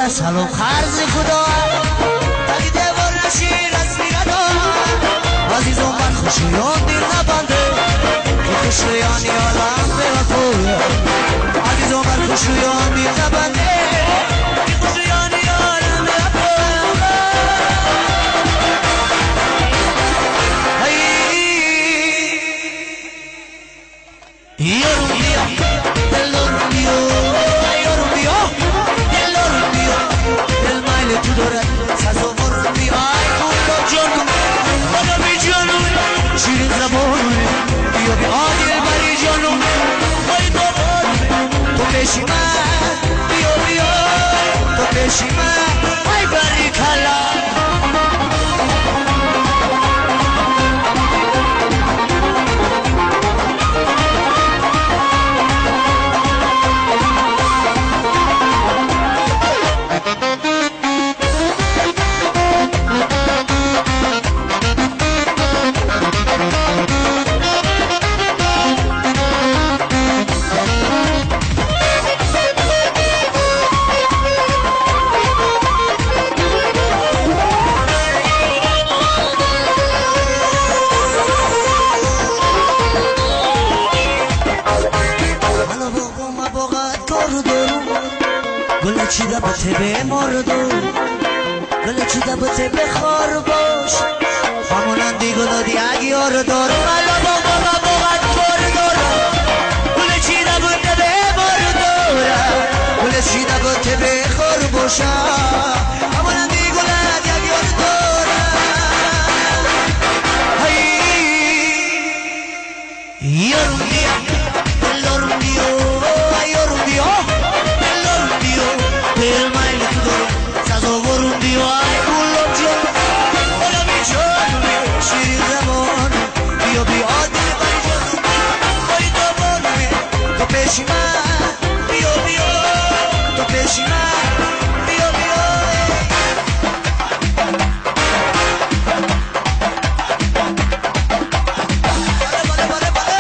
سلام خرز خدا تاکی دیوار نشی رسمی گدا عزیزم بر خوشویان دل نبنده که خوشویانی عالم به وفا عزیزم بر خوشویان دل نبنده که خوشویانی عالم به وفا یارم بیا دلارم بیا یارم بیا دلارم بیا دل مایل تو دارد سزاوارم بیا ای گلاب جانم بادامی جانم شیرین زبانم بیا بیا دلبری جانم ای بابانم تو پیشی من بیا بیا تو پیشی من ای باریکلا چیده بته به مردم گل چیده بته به خار باش همونندی گل دیگه یار دارم الا بابا بابا کار دارم گل چیده بته به مردم گل چیده بته به خار باش همونندی گل دیگه یار دارم یارم بیا دلارم بیا یارم بیا دلارم بیا دل مایل تو دارم سزاوارم بیا ای گلاب جان غلامی جان شیرین زبان بیا بیا دلبری جان ای دوبارم تو پیشی من بیا بیا تو پیشی من بیا بیا بله بله بله.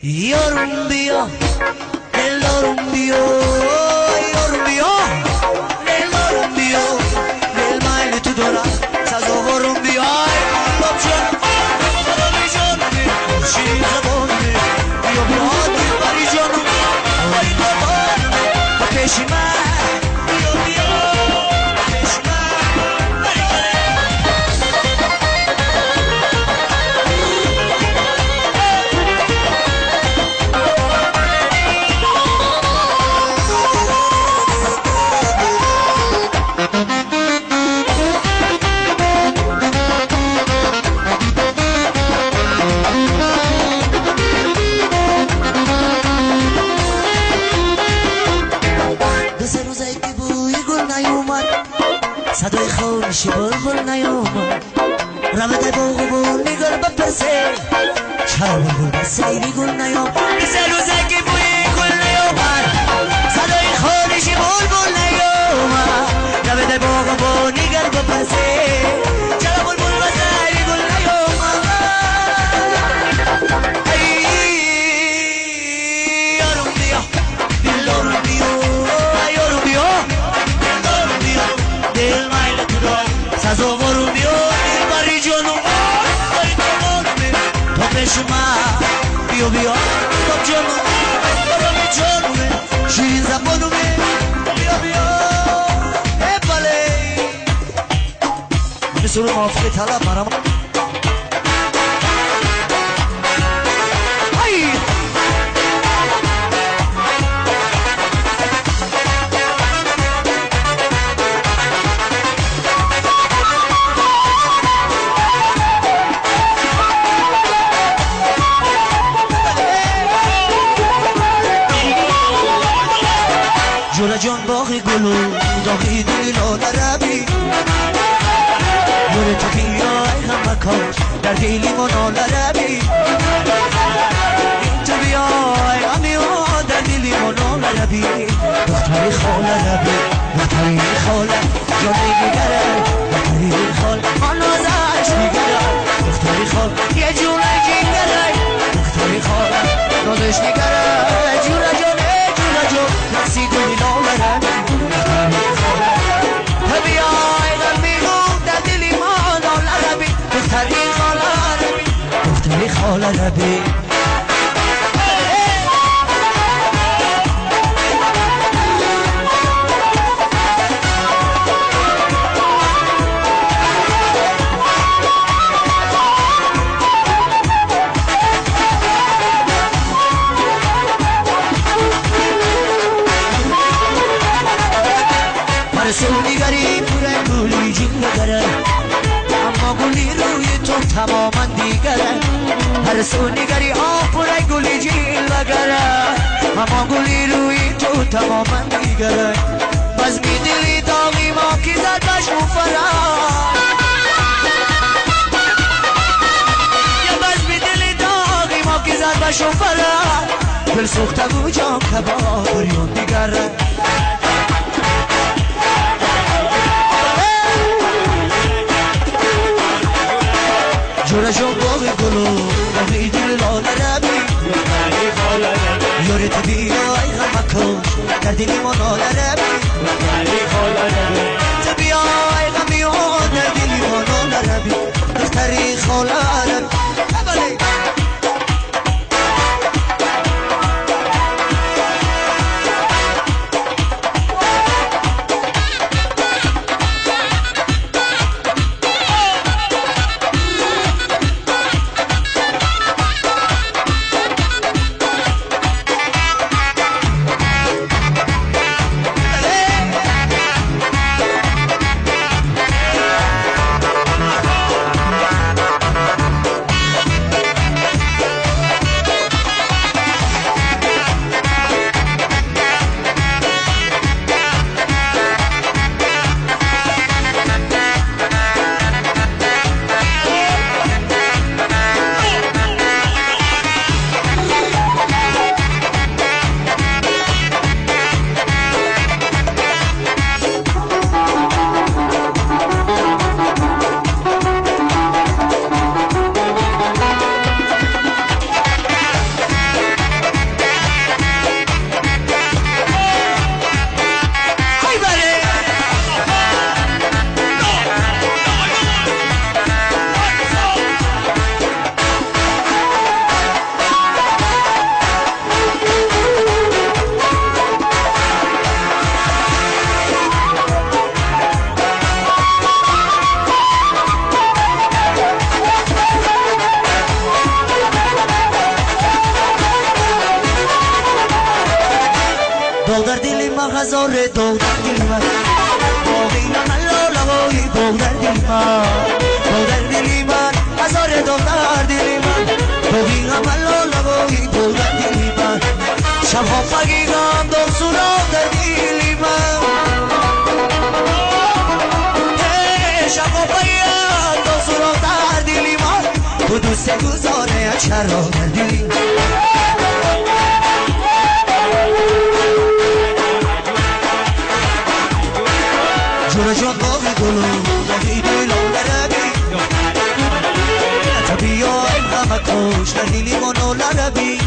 یارم بیا دلارم بیا یارم بیا دلارم بیا دل مایل تو دارم سزاوارم بیا ای گلاب جان غلامی جان شیرین زبان بیا بیا دلبری جانم ای بابانم تو پیشی من بیا بیا پیشی من. رمت باغبونی گل بپرسه چرا بلبل به سیری گل نیامد مثل روزه که بوی گل نیامد صدای خوانش بلبل نیامد رمت باغبونی گل بپرسه چرا بلبل به سیری گل نیامد ای یارم بیا دلدارم بیا یارم بیا دلدارم بیا دل میل تو دار سزاوارم بیا بیا بیا باب جانومه بابام جانومه شیرین زبانومه بیا بیا ای بله به سرور موافق طلب مرام جان باغ گلو داغی دل لالربی یور تو بیای هم کاش در دلی ما نالربی تو بیای همی در دلی ما نالربی دختری خاله ربی دختری خاله جانی دیگره دختری خاله آنازش دیگره دختری خاله یه جونه جیگره دختری خاله نازش دیگره جونه جانه جونه جون رقصی گلی نالربی دختری خاله ربی مرسونی پور گلی جیگره اما گلی روی تو تماما دیگره هر سونیگری آه پر گلی جیلوگره اما گلی روی تو تماما دیگره بز می دلی داغی ما کی زدش مفرا یا بز می دلی داغی ما کی زدش مفرا دل سوخته و جان کباب بریون دیگره جورشون باغ گلو باغی دل لاله ربی یارت بیای غم کش در دلی ما ناله ربی تو بیای غم بیاد در دلی ما ناله ربی دختری خاله ربی هزار داغ در دل من باقی من لاله‌های داغ در دل من داغ در دل من هزار داغ در دل من باقی من لاله‌های داغ در دل من شبها فقیرم داغ سراغ در دل من شبها فقیرم داغ سراغ در بوسه گذاره چرا در دلی جورا جان باقی گلو باقی دلو لربی تبیا ای غم کش در دلی منو لربی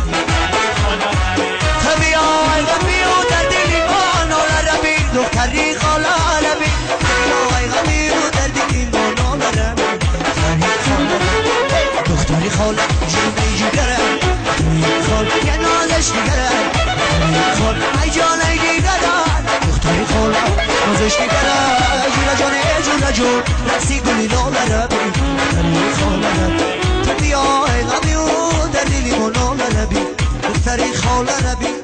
تبیا ای غمی و در دلی منو لربی دختری خاله عربی تبیا ای غمی و در دلی منو لربی دختری خاله جونه جگره دختری خاله یه نازش نگره دختری خاله ای جان ای دیدارم دختری خاله نازش نگره جورا جانه جورا جون رقصی گلی لاله ربی دختری خاله ربی تو بیا ای غمی و در دلی منو لربی دختری خاله ربی.